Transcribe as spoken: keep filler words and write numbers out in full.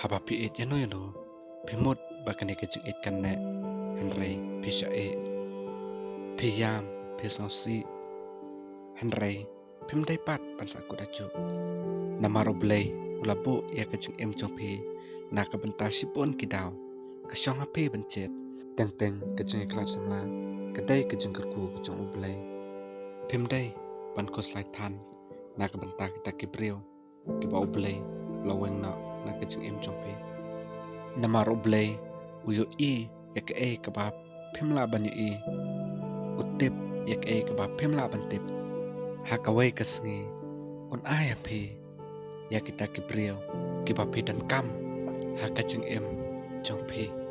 Haba phi ïeit ïano ïano, phi mut ba kane ka jingïeit kan neh, hynrei phi shah ïeh. Phi ïam, phi sngewsih, hynrei phim dei pat ban sah kut ajuh. Namar U Blei u la buh ïa ka jingim jong phi na ka bynta shibun ki daw. Ka shong ha phi ban jied. Teng teng ka jingïakhlad samla ka dei ka jingkyrkhu ka jong U Blei. Phim dei ban khuslai than na ka bynta kita ki briew kiba U Blei u la weng noh na ka jingim jong phi. Namar U Blei u ïohi ïa kaei kaba phim lah ban ïohi, u tip ïa kaei kaba phim lah ban tip. Ha kawei ka sngi un ai ha phi ïa kita ki briew kiba phi donkam ha ka jingim jong phi.